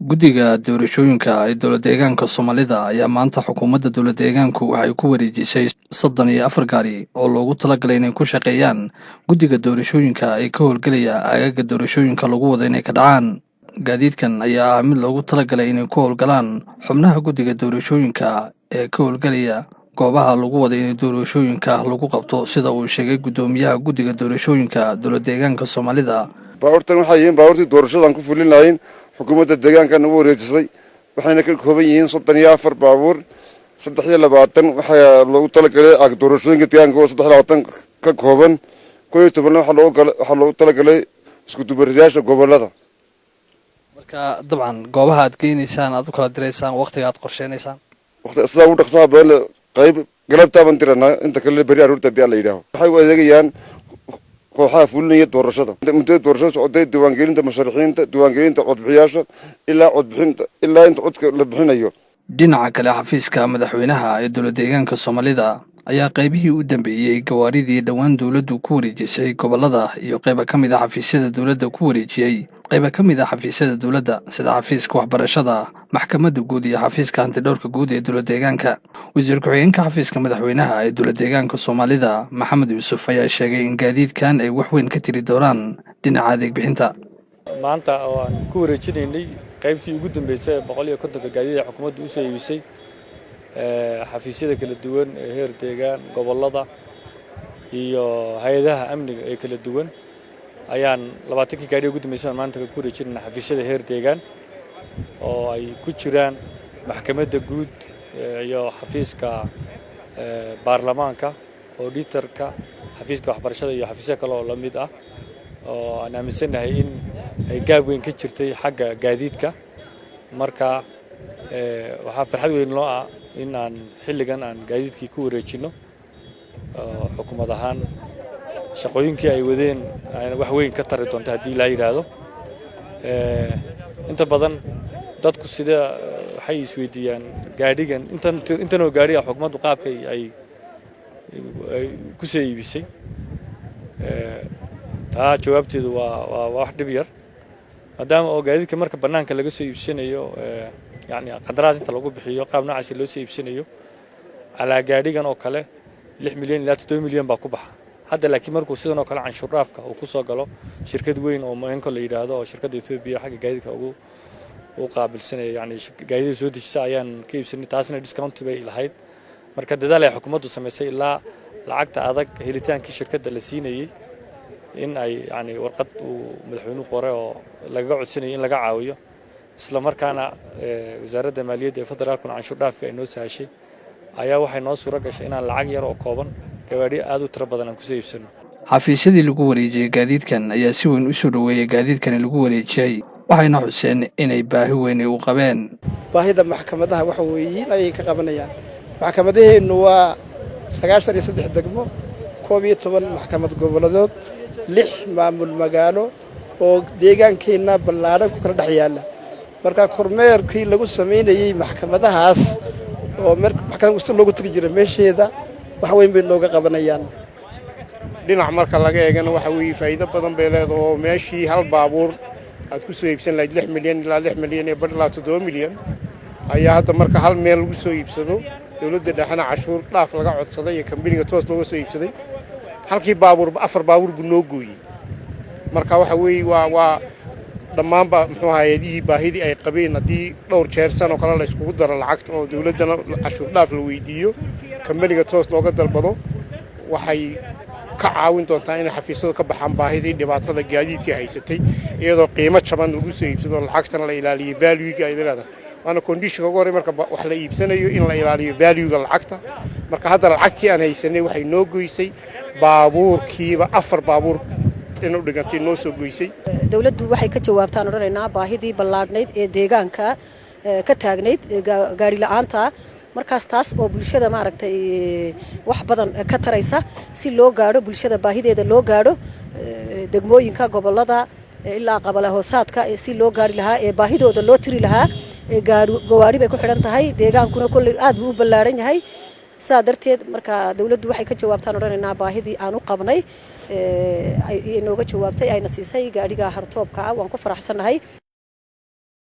Guddiga doorashooyinka ee dowlad deegaanka Soomaalida ayaa maanta xukuumadda dowlad deegaanku waxay ku wareejisay 34 gaari oo loogu talagalay inay ku shaqeeyaan guddiga doorashooyinka ee ka howlgelaya aagaga doorashooyinka lagu wada inay ka dhacaan. Gaadiidkan ayaa ah mid loogu talagalay inay ku howlgalaan xubnaha guddiga doorashooyinka ee ka howlgelaya goobaha lagu wada inay doorashooyinka lagu qabto, sida uu sheegay guddoomiyaha guddiga doorashooyinka dowlad deegaanka Soomaalida. Baabuurtan waxay yihiin baabuurtii doorashadan ku fulin lahayn, xukuumadda deegaanka nagu wareejisay, waxayna ka kooban yihiin 34 baabuur. 23 waxaa loogu talagalay aag doorashooyinka deegaanka oo 23 ka kooban, 11-na waxaa loogu talagalay isku dubarriyaasha gobollada. Marka dabcan goobaha aad geynaysaan, aad u kala diraysaan, waqtiga aad qorsheynaysaan? Waqti sidaa ugu dhaqsaha badan, qayb galabtaabaan diranaa, inta kale beri aroorta haddii Alla yidhaaho. Waxay u adeegayaan kooxaha fulinaya doorashada muddada doorashada socotay, diiwaangelinta musharaxiinta, diiwaangelinta codbixiyaasha, ilaa codbixinta, ilaa inta codka la bixinayo. Dhinaca kale, xafiiska madaxweynaha ee dowlad deegaanka Soomaalida ayaa qaybihii u dambeeyey gawaaridii dhowaan dowladdu ku wareejisay gobollada iyo qayba ka mid a xafiisyada dowladda ku wareejiyey qayba ka mid a xafiisyada dowladda, sida xafiiska waxbarashada, maxkamadda guud iyo xafiiska hantidhowrka guud ee dowlad deegaanka. Wasiir ku-xigeenka xafiiska madaxweynaha ee dowlad deegaanka Soomaalida, Maxamed Yuusuf, ayaa sheegay in gaadiidkan ay wax weyn ka tiri doonaan dhinaca adeeg bixinta. Maanta oo aan ku wareejinaynay qaybtii ugu dambeysay ee 150-ka gaadiid ee xukuumaddu usoo iibisay xafiisyada kala duwan ee heer deegaan, gobollada iyo hay-adaha amniga ee kala duwan, ayaan 20-kii gaadhi ugu dambeysay baan maanta ku wareejinayna xafiisyada heer deegaan, oo ay ku jiraan maxkamadda guud iyo xafiiska baarlamaanka, auditorka, xafiiska waxbarashada iyo xafiisyo kale oo la mid ah, oo aan aaminsannahay in ay gaab weyn ka jirtay xagga gaadiidka. Marka waxaa farxad weyn loo ah in aan xilligan aan gaadiidkii ku wareejinno xukuumad ahaan. Shaqooyinkii ay wadeen wax weyn ka tari doonta haddii laa yidhaahdo. Inta badan dadku sida waxay isweydiiyaan gaadhigan intan intanoo gaadhiga xukuumaddu qaabkay ay ku soo iibisay. Taa jawaabteedu waa wax dhib yar, maadaama oo gaadiidka marka bannaanka laga soo iibsanayo, yacni qandaraas inta lagu bixiyo qaab noocaasi loo soo iibsanayo, calaa gaadhigan oo kale 6 milyan ilaa 7 milyan baa ku baxa. Hadda laakiin markuu sidan oo kale canshuur dhaafka uu ku soo galo, shirkad weyn oo Moenco la yidhaahdo, oo shirkadda Ethiopia xagga gaadiidka ugu u qaabilsanaya, yacni gaadiidka soo dejisa, ayaan ka iibsanay. Taasna discount bay lahayd. Marka dadaal ay xukuumaddu samaysay ilaa lacagta adag helitaankii shirkadda la siinayey, in ay yacni warqad uu madaxweynuhu qoray oo lagaga codsanayay in laga caawiyo, isla markaana wasaaradda maaliyadda ee federaalkuna canshuur dhaafka ay noo sahashay, ayaa waxay noo suuro gashay inaan lacag yar oo kooban gawaadhi aad u tiro badan aan kusoo iibsano. Xafiisyadii lagu wareejiyey gaadiidkan ayaa si weyn u soo dhoweeyey gaadiidkani lagu wareejiyey, waxayna xuseen inay baahi weyn u qabeen. Baahida maxkamadaha waxa weeyiin ayay ka qabanayaan. Maxkamadaheennu waa 93 degmo, 11 maxkamad goboleedood, lix maamul magaalo oo deegaankeenna ballaadhan ku kala dhex yaalla. Marka kormeerkii lagu samaynayey maxkamadahaas oo maxkamad kasta loogu tegi jiray meesheeda, wax weyn bay nooga qabanayaan. Dhinac marka laga eegana, waxa weeye faa'iido badan bay leedahay, oo meeshii hal baabuur aad ku soo iibsan lahayd 6 milyan ilaa 6.5 milyan ilaa 7 milyan ayaa hadda marka hal meel lagu soo iibsado, dowladda dhexena cashuur dhaaf laga codsaday iyo kambaniga toos looga soo iibsaday, halkii baabuurba afar baabuur buu noo gooyey. Marka waxa weeye waa dhammaanba muxuu hay'adihii baahidii ay qabeen haddii dhowr jeer sanoo kale la iskugu daro lacagta, oo dowladdana cashuur dhaaf la weydiiyo, kambaniga toos looga dalbado, waxay ka caawin doontaa inay xafiisyadu ka baxaan baahidii dhibaatada gaadiidka haysatay, iyadoo qiimo jaban lagu soo iibsado, lacagtana la ilaaliyo valuega ay leedahay. Waana conditionka ugu horey marka wax la iibsanayo, in la ilaaliyo valuega lacagta. Marka hadda lacagtii aan haysanay waxay noo goysay baabuurkiiba afar baabuur inuu dhigantay noo soo goysay. Dowladdu waxay ka jawaabtaan odhanaynaa baahidii ballaadhnayd ee deegaanka ka taagnayd gaari la-aanta. Markaas taas oo bulshada maaragtay wax badan ka taraysa, si loo gaadho bulshada baahideeda, loo gaadho degmooyinka, gobolada ilaa qabala hoosaadka, si loo gaari lahaa ee baahidooda loo tiri lahaa, gawaari bay ku xidhan tahay. Deegaankuna kolley aad buu u ballaaran yahay. Sidaa darteed marka dowladdu waxay ka jawaabtaan odhanaynaa baahidii aan u qabnay ay nooga jawaabtay, ayna siisay gaadhiga hartoobka ah. Waan ku faraxsannahay.